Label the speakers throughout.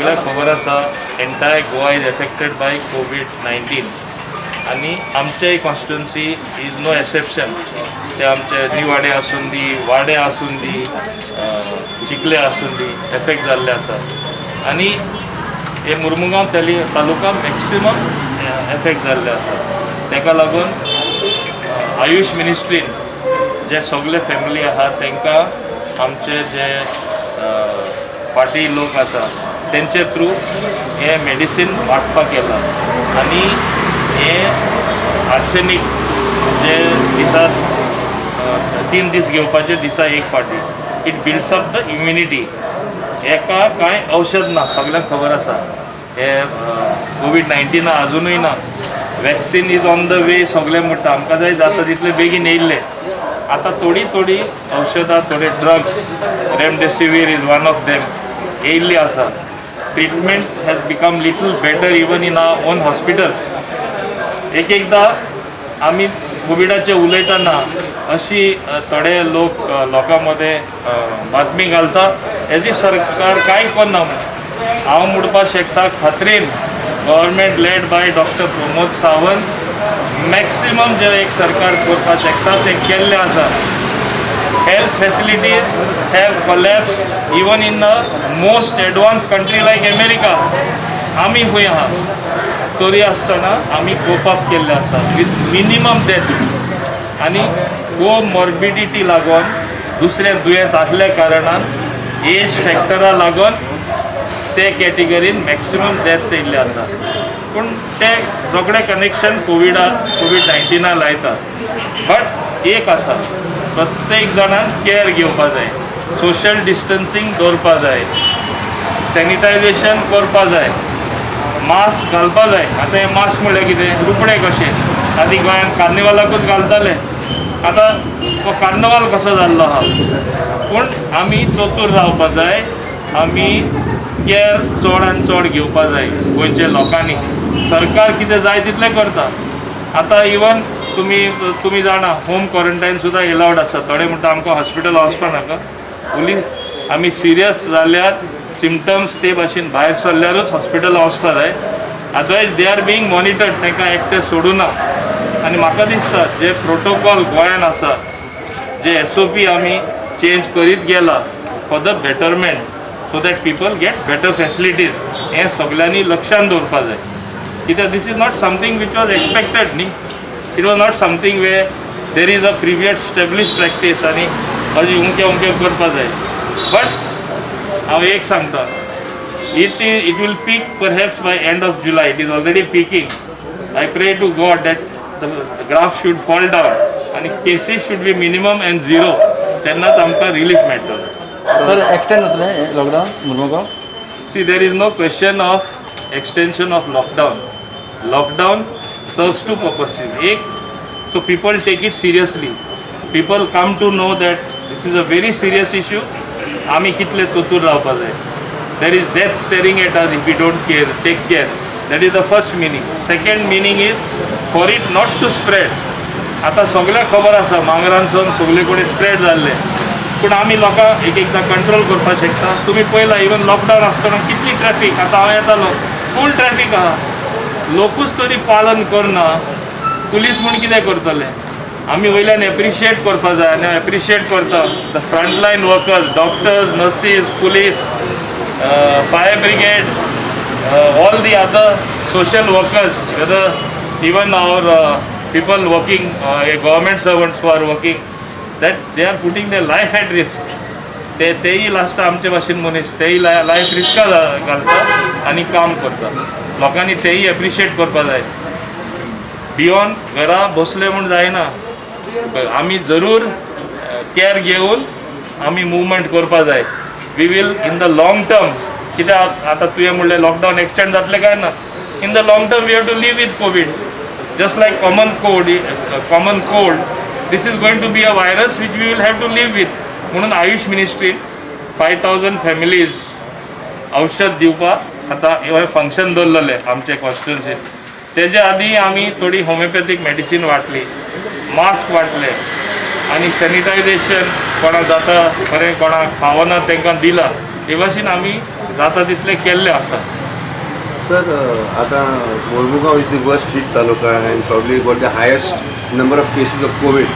Speaker 1: सगळ्यांक खबर आसा, entire Goa is affected by COVID-19 आनी आमचे कॉन्स्टिट्युन्सी is no exception. ते आमचे निवाडे आसूं दी, वाडे आसूं दी, चिखले आसूं दी, एफेक्ट जाल्ले आसा. आनी हे मुर्मुगांव तालुका मॅक्सिमम एफेक्ट जाल्ले आसा. ताका लागून आयुश मिनिस्ट्रीन जे सगळे फॅमिली आहा तांकां आमचे जे पार्टी लोक आसा तेंचे थ्रू हे मेडिसीन वांटपाक येला. आनी हे आर्सेनीक जे दिसाक 3 दीस घेवपाचे, दिसा एक फावटी, it builds up the immunity. हेका कांय औषध ना, सगळ्यांक खबर आसा. हे कोवीड 19 अजुनूय ना. Vaccine is on the way सगळे म्हणटा. आमकां जाय जाता तितले बेगीन येयल्ले. आतां थोडी थोडी औषधां, थोडे drugs, Remdesivir is one of them, येयल्ली आसा. Treatment has become little better even in our own hospital. एक एकदां आमी कोविडाचे उलयतना अशी थोडे लोक लोकां मदें बातमी घालता हेजी सरकार कांय करना म्हणून. हांव म्हणपाक शकता खात्रीन, government led by Doctor Pramod Sawant maximum जे एक सरकार करपाक शकता तें केल्लें आसा. Health facilities have collapsed even in the most advanced country like America. आमी खंय आहा, तरी आसतना आमी कोप अप केल्ले आसा विथ मिनिमम डेथ्स. आनी कोमॉर्बिडिटी लागून, दुसरें दुयेंस आसल्या कारणान, एज फॅक्टरा लागून ते कॅटेगरीन मॅक्सिमम डेथ्स येयल्ले आसा. पूण ते रोखडे कनेक्शन कोवीड 19 लायता. बट एक आसा, प्रत्येक जाणान केअर घेवपा जाय, सोशल डिस्टन्सींग दवरपा जाय, सॅनिटायझेशन करपा जाय, मास्क घालपा जाय. आतां हें मास्क म्हणल्यार कितें, रुपडे कशें. आदी गोंयांत कार्निवालाकूच घालताले, आतां तो कार्निवाल कसो जाल्लो आहा. पूण आमी चतूर रावपा जाय, आमी केअर चड आनी चड घेवपा जाय गोंयच्या लोकांनी. सरकार कितें जाय तितलें करता. आतां इवन तुमी जाणा, होम क्वॉरंटायन सुद्दां एलावड आसा. थोडे म्हणटा आमकां हॉस्पिटल वचपा नाका. पुलीस आमी सिरियस जाल्यार, सिमटम्स ते भाशेन भायर सरल्यारूच हॉस्पिटल वचपा जाय. Otherwise they are being monitored. तांकां एकटे सोडूना. आनी म्हाका दिसता जे प्रोटोकॉल गोंयान आसा, जे एसओपी आमी चेंज करीत गेला for the betterment, so that people get better facilities, हें सगल्यांनी लक्षान दवरपा जाय. कित्याक this is not something which was expected न्ही. It was not something where there is a previous established practice आनी अशें उमके उमके करपा जाय. बट हांव एक सांगता, it will peak perhaps by end of July. It is already peaking. I pray to God that the graph should fall down आनी cases should be minimum and zero. तेन्नाच आमकां रिलीफ मेळटलो.
Speaker 2: सर, एक्सटेंड जातलें lockdown Mormugao?
Speaker 1: See, there is no question of extension of lockdown. Lockdown serves two purposes. एक, so people take it seriously. People come to know that this is a very serious issue. आमी कितले चतूर रावपा जाय. There is death staring at us if we don't care, take care. That is the first meaning. Second meaning is for it not to spread. आतां सगळ्याक खबर आसा, मांगरानसून सगळे कडेन स्प्रेड जाल्ले. पूण आमी लोकांक एक एकदां कंट्रोल करपाक शकता. तुमी पळयला, इवन लॉकडावन आसतना कितली ट्रॅफीक. आतां हांव येतालो, फूल ट्रॅफीक आहा. लोकूच तरी पालन करना, पुलीस म्हूण कितें करतले? आमी वयल्यान एप्रिशिएट करपा जाय आनी हांव एप्रिशिएट करता the frontline workers, doctors, nurses, police, fire brigade, all the other social workers, whether even our people working, government servants who are working, that they are putting their life at risk. ते तेय last आमचे भाशेन मनीस, तेय life rieska घालता आनी काम करता. लोकांनी तेय एप्रिशिएट करपा जाय. बियोंड घरा बसले म्हूण जायना. आमी जरूर केअर घेवन आमी मुवमेंट करपा जाय. We will in the long term, कित्याक आतां तुवें म्हणलें लॉकडावन एक्सटेंड जातलें काय ना, in the long term we have to live with COVID. Just like common cold, this is going to be a virus which we will have to live with. म्हणून Ayush मिनिस्ट्रीन 5,000 families औषध दिवपाक आतां हें function दवरलेलें आमचे कॉन्स्टिट्युन्सीन. तेजे आदी आमी थोडी होमिओपॅथीक मेडिसीन वांटली, मास्क वांटले आनी सॅनिटायझेशन कोणाक जाता बरें, कोणाक फावना तांकां दिलां. हे भाशेन आमी जाता. जाता तितलें केल्लें आसा.
Speaker 3: Sir, आता Mormugao is the worst hit taluka and probably got the highest number of cases of COVID.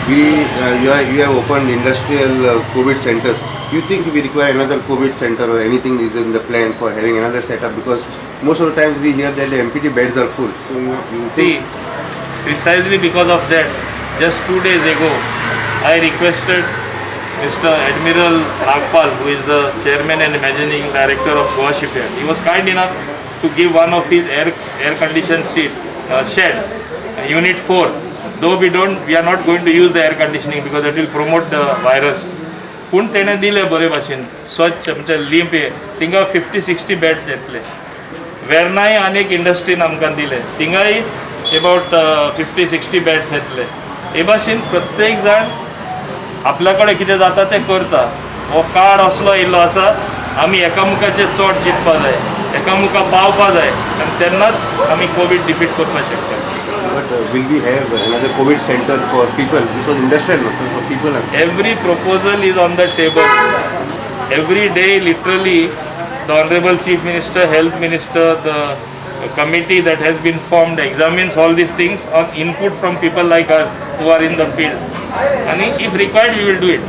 Speaker 3: You have opened industrial COVID centers. You think we require another COVID center or anything is in the plan for having another setup? Because most of the times we hear that the MPT beds are full. So you
Speaker 1: See,
Speaker 3: think
Speaker 1: precisely because of that, just 2 days ago, I requested Mr. Admiral Nagpal, who is the chairman and managing director of Goa Shipyard. He was kind enough to give one of his air conditioned shed, Unit 4. Though we are not going to use the air conditioning because that will promote the virus. पूण तेणें दिलें बरे भाशेन स्वच्छ म्हणजे limp हे थिंगा 50-60 beds येतले. वेर्नाय आनी एक इंडस्ट्रीन आमकां दिले, थिंगाय एबावट 50-60 बेड्स येतले. हे भाशेन प्रत्येक जाण आपल्या कडेन कितें जाता तें करता. हो काळ असलो येयल्लो आसा, आमी एकामुखाचेर चड चिंतपा जाय, एकामुखा पावपा जाय आनी तेन्नाच आमी कोवीड डिफीट करपाक शकता.
Speaker 3: But will we have another COVID center for people? This was industrial, no, sir, for people.
Speaker 1: Every proposal is on the table. Every day, literally, the Honorable Chief Minister, Health Minister, the committee that has been formed examines all these things on input from people like us who are in the field. And if required, we will do it.